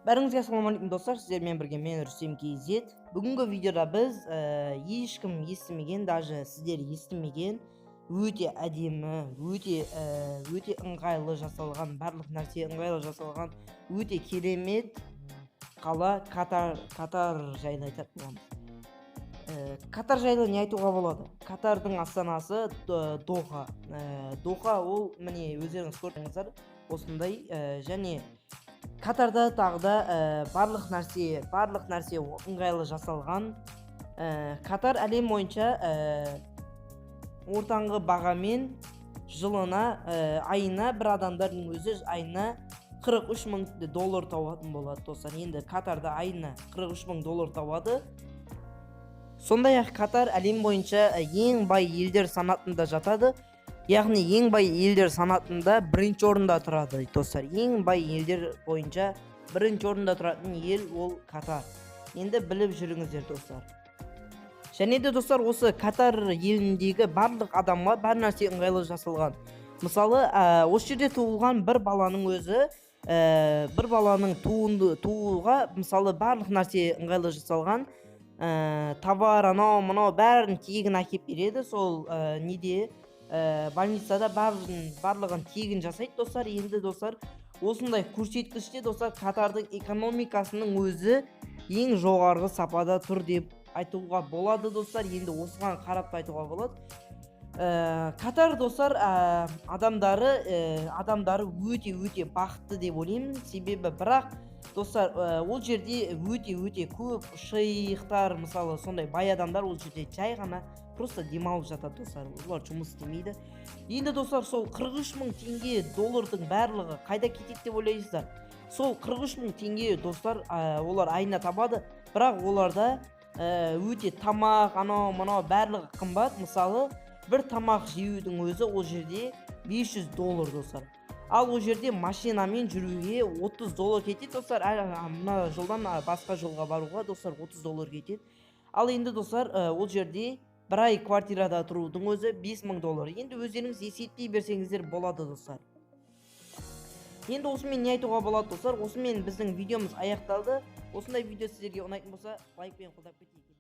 Бәріңізге ассалаумағалейкум, достар! Сіздермен бірге мен, Рүстем KZ. Бүгінгі видеода біз ешкім естімеген, даже сіздер естімеген, өте әдемі, өте ыңғайлы жасалған, барлық нәрсе ыңғайлы жасалған өте керемет қала Катар, Катар жайлы айтатын боламыз. Катар жайлы не айтуға болады? Катардың астанасы Доха. Доха ол, міне, өздеріңіз көрдіңіздер, осындай. Және Катарда тағы да барлық нәрсе ыңғайлы жасалған. Катар әлем бойынша ортаңғы бағамен жылына, айына, бір адамдардың өзі айына 43 мың доллар табатын болады, достар. Енді Катарда айына 43 мың доллар табады. Сондай ақ Катар әлем бойынша ең бай елдер санатында жатады, яғни ең бай елдер санатында бірінші орында тұрады, достар. Ең бай елдер бойынша бірінші орында тұратын ел ол Катар. Енді біліп жүріңіздер, достар. Және де, достар, осы Катар еліндегі барлық адамға бар нәрсе ыңғайлы жасалған. Мысалы, осы жерде туылған бір баланың өзі, бір баланың тууға, мысалы, барлық нәрсе ыңғайлы жасалған. Товар, анау мынау бәрін тегін әкеліп береді. Сол неде, больницада барлығын тегін жасайды, достар. Енді, достар, осындай көрсеткіште, достар, Катардың экономикасының өзі ең жоғарғы сапада тұр деп айтуға болады, достар. Енді осыған қарап та айтуға болады. Катар, достар, адамдары өте өте бақытты деп ойлаймын. Себебі, бірақ, достар, ол жерде өте өте көп шейхтар, мысалы, сондай бай адамдар ол жерде жай ғана просто демалып жатады, достар. Олар жұмыс істемейді. Енді, достар, сол 43 мың теңге доллардың барлығы қайда кетеді деп ойлайсыздар? Сол 43 мың теңге, достар, олар айына табады, бірақ оларда өте тамақ, анау мынау барлығы қымбат. Мысалы, бір тамақ жеудің өзі ол жерде 500 доллар, достар. Ал ол жерде машинамен жүруге 30 доллар кетеді, достар. Мына жолдан басқа жолға баруға, достар, 30 доллар кетеді. Ал енді, достар, ол жерде бір ай квартирада тұрудың өзі 5000 доллар. Енді өздеріңіз есептей берсеңіздер болады, достар. Енді осымен не айтуға болады, достар? Осымен біздің видеомыз аяқталды. Осындай видео сіздерге ұнайтын болса, лайкпен қолдап кетейік.